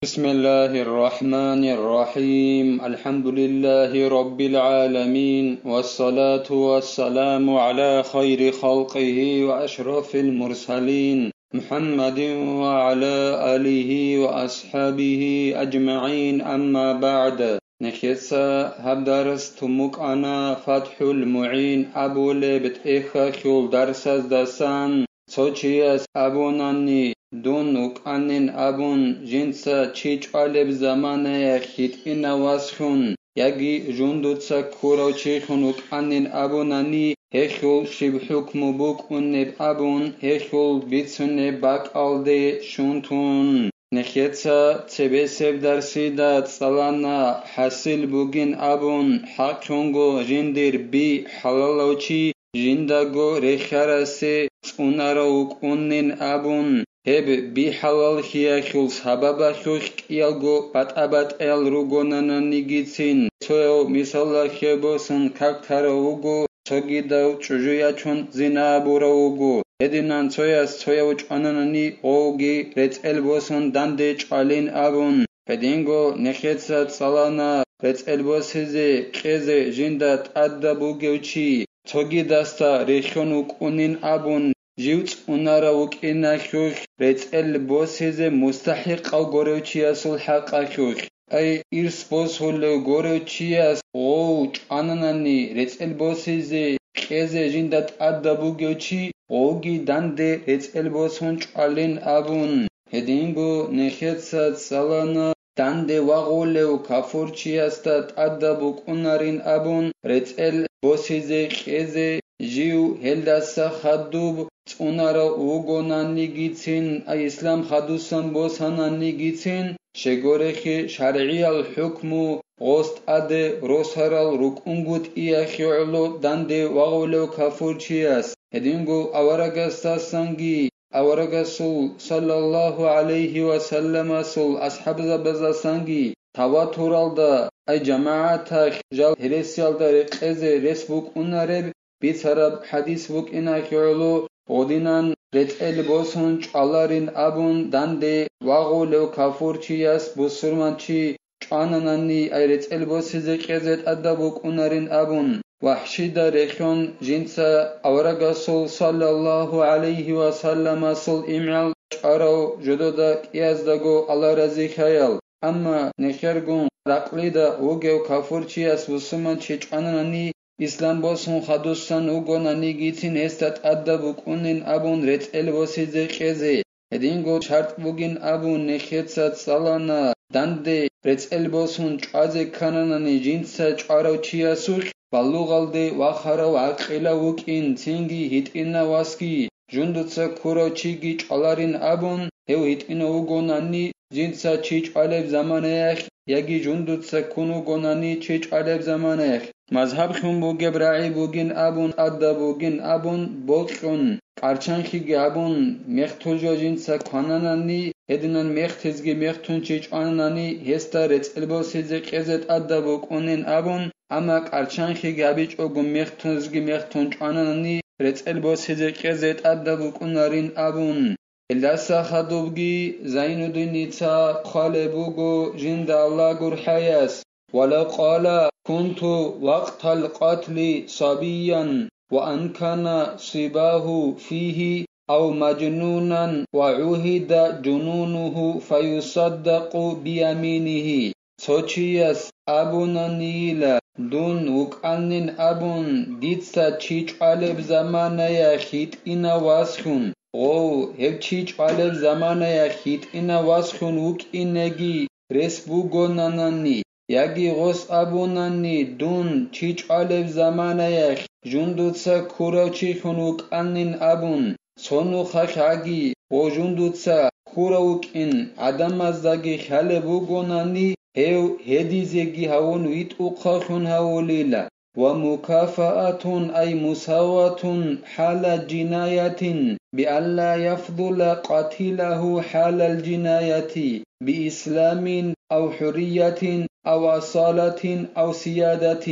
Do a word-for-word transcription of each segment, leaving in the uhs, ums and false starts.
بسم الله الرحمن الرحيم. الحمد لله رب العالمين، والصلاة والسلام على خير خلقه وأشرف المرسلين، محمد وعلى آله وأصحابه أجمعين، أما بعد. Нехеца гьаб дарс тумукъана ФатхӀул МугӀин абулеб тӀехьалъул дарсаздасан. Цо чияс абунани, дун вукӀанин абун, жинца чи чӀвалеб заманаялъ гьитӀинав васхун, яги жундуца ккурав чихун вукӀанин абунани, гьелъул щиб хӀукму букӀунеб абун, гьелъул бицунеб бакӀалде щун тун. Нехеца цебесеб дарсида цӀалана, хӀасил бугин абун, хӀакълъунго жиндир би хӀалалав чи жиндаго рехьарасе цӀунарав вукӀунин абун, гьеб би хӀалаллъиялъул сабабалъулъ кӀиялго батӀа-батӀиял ругонананигицин, цояв мисалалъе босун как тарав вуго, цогидав чӀужу ячун зина абурав вуго. Гьединан цояс цояв чӀвананани гъовги рецӀел босун данде чӀвалин абун, гьединго нехеца цӀалана рецӀел босизе кьезе жинда тӀадаб бугев чи, цогидасда рехьон вукӀунин абун, жив цӀунарав вукӀиналъулъ рецӀел босизе мустахӀикъав горев чиясул хӀакъалъулъ. Ай, ирс босулев горев чияс гъов чӀвананани рецӀел босизе кьезе жинда тӀадаб бугев чи гъовги данде рецӀел босун чӀвалин абун, гьединго нехеца цӀалана данде вагъулев кафурчиясда тӀадаб букӀунарин абун рецӀел босизе кьезе, жив гьелдаса хадуб цӀунарав вугонанигицин, ай ислам хадусан босананигицин, щегорехи шаргӀиял хӀукму гъос тӀаде росарал рукӀунгутӀиялъе гӀоло данде вагъулев кафурчияс, гьединго аварагасдасанги, аварагасул саллаллагьу гӀалайгьи ва салламасул асхӀабзабаздасанги таватуралда, ай жамагӀаталъ жал гьересиялда рекъезе рес букӀунареб бицараб хӀадис букӀиналъе гӀоло, гъодинан рецӀел босун чӀваларин абун данде вагъулев кафурчияс бусурманчи чӀвананани, ай рецӀел босизе кьезе тӀадаб букӀунарин абун, вахӀшида рехьон жинца аварагасул саллаллагьу гӀалайгьи ва салламасул имгӀал чӀварав жодода кӀияздаго Аллагь разилъаял. Амма нехергун ракълида вугев кафурчияс бусурманчи чӀвананани, ислам босун хадусан вугонанигицин гьесда тӀадаб букӀунин абун рецӀел босизе кьезе, гьединго шартӀ бугин абун нехеца цӀалана, данде рецӀел босун чӀвазе ккананани жинца чӀварав чиясулъ балугъалде вахарав гӀакъилав вукӀин, цинги гьитӀинав васги, жундуца ккурав чиги чӀваларин абун, гьев гьитӀинав вугонани, жинца чи чӀвалеб заманаялъ яги жундуца ккун вугонани чи чӀвалеб заманаялъ, мазгьаблъун бугеб рагӀи бугин абун, тӀадаб бугин абун бокьун, къарчанлъиги абун, мехтул жо жинца квананани, гьединан мехтизги мехтун чи чӀвананани, гьесда рецӀел босизе кьезе тӀадаб букӀунин абун, амма къарчанлъиги гьабичӀого мехтизги мехтун чӀвананани, рецӀел босизе кьезе тӀадаб букӀунарин абун. Гьелдаса хадубги Зайнуддиница хъвалеб буго жинда Аллагь гурхӀаяс: «ولو قال: كنت وقت القتل صبيا وأمكن صباه فيه أو مجنونا وعهد جنونه فيصدق بيمينه». Цо чияс абунанийила, дун вукӀанин абун, дица чи чӀвалеб заманаялъ гьитӀинав васхун, гъов, гьев чи чӀвалеб заманаялъ гьитӀинав васхун вукӀинеги рес бугонанани, яги гъос абунани, дун чи чӀвалеб заманаялъ жундуца ккурав чихун вукӀанин абун, цо нухалъ гьаги ва жундуца ккурав вукӀин гӀадамаздаги лъалеб бугонани, гьев гьедизеги гьавун витӀухъавлъун гьавулила. ومكافأة أي مساواة حال الجناية بأن لا يفضل قاتله حال الجناية بإسلام أو حرية أو أصالة أو سيادة.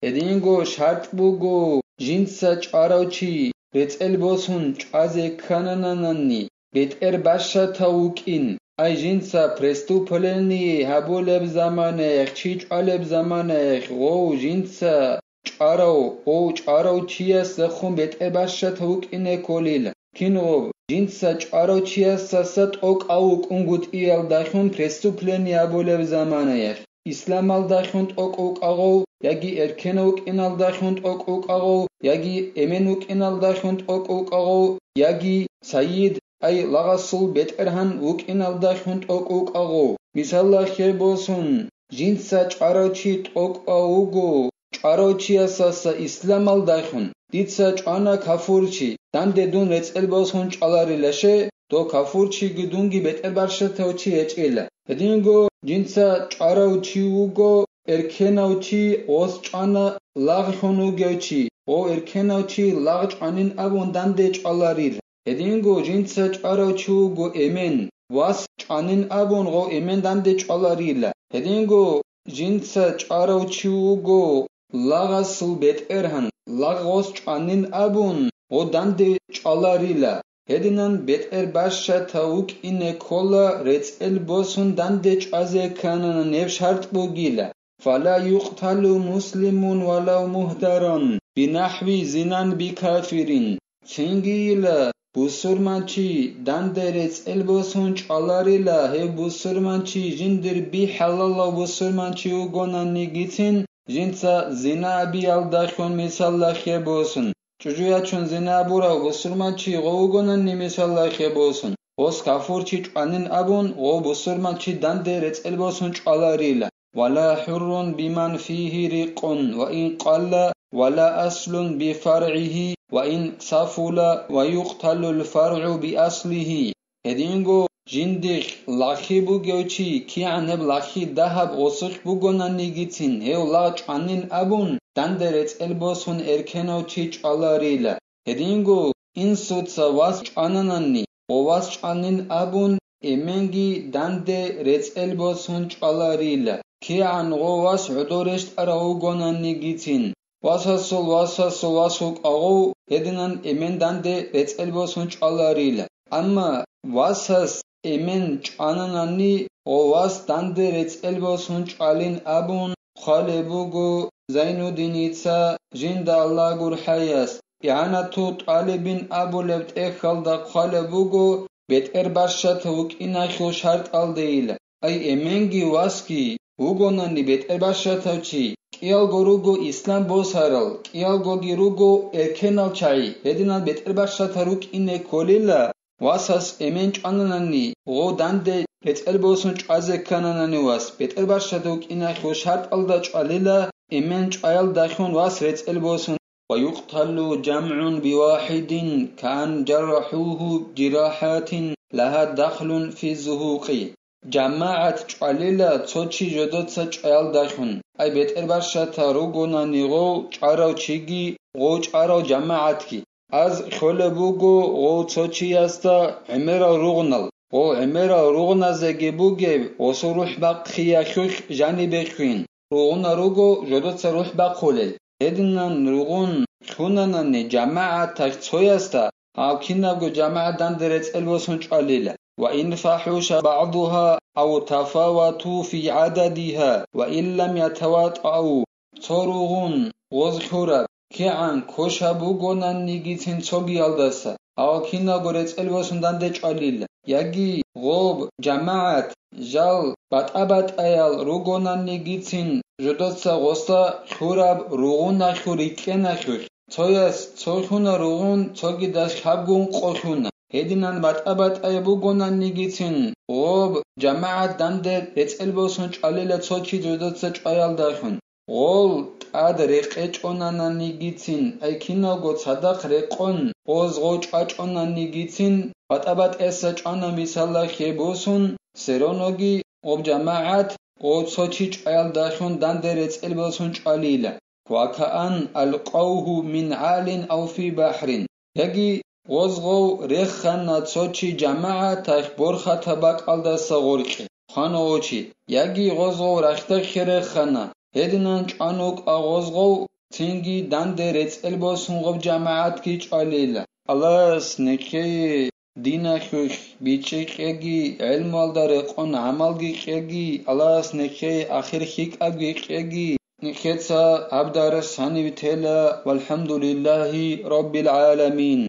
Гьединго шартӀ буго, жинца чӀварав чи рецӀел босун чӀвазе кканананани, бетӀер бащатав вукӀин, Ай жинца преступление гьабулеб заманаялъ, чи чӀвалеб заманаялъ, гъов жинца чӀварав, гъов чӀварав чиясдехун бетӀер бащад вукӀине кколила. Кин гъов жинца чӀварав чиясдаса тӀокӀав вукӀунгутӀиялдалъун преступление гьабулеб заманаялъ, исламалдалъун тӀокӀ вукӀа гъов, яги эркенав вукӀиналдалъун тӀокӀ вукӀа гъов, яги эмен вукӀиналдалъун тӀокӀ вукӀа гъов, яги сайид, ай лагъасул бетӀергьан вукӀиналдалъун тӀокӀ вукӀа гъов. Мисалалъе босун, жинца чӀварав чи тӀокӀав вуго, чӀварав чиясдаса исламалдалъун, дица чӀвана кафурчи, данде дун рецӀел босун чӀваларилаше, дов кафурчиги дунги бетӀер бащатав чи гьечӀила. Гьединго жинца чӀварав чи вуго, эркенав чи, гъос чӀвана лагълъун вугев чи, гъов эркенав чи лагъ чӀванин абун данде чӀваларила. Гьединго жинца чӀварав чи вуго эмен, вас чӀванин абун гъов эмен данде чӀваларила. Гьединго жинца чӀварав чи вуго лагъасул бетӀергьан, лагъ гъос чӀванин абун гъов данде чӀваларила. Гьединан бетӀер бащатав вукӀине ккола, рецӀел босун данде чӀвазе кканана, неб шартӀ бугила. Фала юкъталу муслимун валав мугьдаран, бинахӀви зинан бикафирин. Цинги йила, бусурманчи данде рецӀел босун чӀваларила, гьев бусурманчи жиндир бихӀалалав бусурманчи вугонанигицин, жинца зина абиялдалъун мисаллахъе босун. ЧӀужу ячун зина абурав бусурманчи гъов вугонани мисаллахъе босун, гъос кафурчи чӀванин абун, гъов бусурманчи данде рецӀел босун чӀваларила. Вала хӀуррун биман фигьи рикъун ва ин къалла, вала аслун бифаргӀигьи ва ин сафула, ва юкъталул фаргӀу биаслигьи. Гьединго жиндихъ лагълъи бугев чи, кигӀан гьеб лагълъи дагьаб гъосухъ бугонанигицин, гьев лагъ чӀванин абун, данде рецӀел босун эркенав чи чӀваларила. Гьединго инсуца вас чӀвананани, гъов вас чӀванин абун, эменги данде рецӀел босун чӀваларила, кигӀан гъов вас гӀодор рещтӀарав вугонанигицин. Васасул васасул вас вукӀа гъов, гьединан эмен данде рецӀел босун чӀваларила. Амма васас эмен чӀвананани, гъов вас данде рецӀел босун чӀвалин абун хъвалеб буго Зайнуддиница, жинда Аллагь гурхӀаяс, ИгӀанату ТӀалибин абулеб тӀехьалда хъвалеб буго, бетӀер бащатав вукӀиналъул шартӀалдейила. Ай эменги васги вугонани бетӀер бащатав чи, кӀиялго руго ислам босарал, кӀиялгоги руго эркенал чагӀи, гьединал бетӀер бащатал рукӀине кколила, васас эмен чӀвананани, гъов данде рецӀел босун чӀвазе ккананани вас, бетӀер бащатав вукӀиналъул шартӀалда чӀвалила, эмен чӀваялдалъун вас рецӀел босун. ويقتل جمع بواحد كأن جرحوه جراحات لها دخل في الزهوق. ЖамагӀат чӀвалила цо чи жодоца чӀваялдалъун, ай бетӀер бащатал ругонани гъов чӀварав чиги, гъов чӀварав жамагӀатги. Аз кьолеб буго гъов цо чиясда гӀемерал ругънал, гъов гӀемерал ругъназеги бугеб гъосул рухӀ бахъиялъулъ жанибе хвин. Ругъуна руго жодоца рухӀ бахъулел. Гьединан ругъун хьунанани жамагӀаталъ цоясда, гьав кинабго жамагӀат данде рецӀел босун чӀвалила. وإن فحش بعضها أو تفاوتوا في عددها وإن لم يتواطؤوا. Цо ругъун гъоз хьураб, кигӀан кошаб бугонаннигицин цогиялдаса, гьав кинабго рецӀел босун данде чӀвалила. Яги гъоб жамагӀат жал батӀа-батӀаял ругонаннигицин жодоца гъосда хьураб ругъуналъул рикӀкӀеналъулъ, цояс цо хьуна ругъун, цогидас лъабгун къо хьуна. Гьединан батӀа-батӀаяб бугонаннигицин гъоб жамагӀат данде рецӀел босун чӀвалила цо чи жодоца чӀваялдалъун. Гъол тӀад рекъечӀонананигицин, ай киналго цадахъ рекъон, гъоз гъов чӀвачӀонанигицин, батӀа-батӀеса чӀвана мисаллахъе босун, сероноги гъоб жамагӀат гъов цо чи чӀваялдалъун данде рецӀел босун чӀвалила. وكأن ألقوه من عال أو في بحر. Яги гъоз гъов реххана цо чи жамагӀаталъ борхатаб бакӀалдаса гъоркье, хвана гъов чи, яги гъоз гъов рахьдахъе реххана, гьединан чӀван вукӀа гъоз гъов, цинги данде рецӀел босун гъоб жамагӀатги чӀвалила. Аллагьас нехее Диналъулъ бичӀчӀи кьеги, гӀелмуялда рекъон гӀамалги кьеги, Аллагьас нехее ахир хьикӀабги кьеги. Нехеца гьаб дарс гьанив тела, валхӀамдулиллагьи раббил гӀаламин.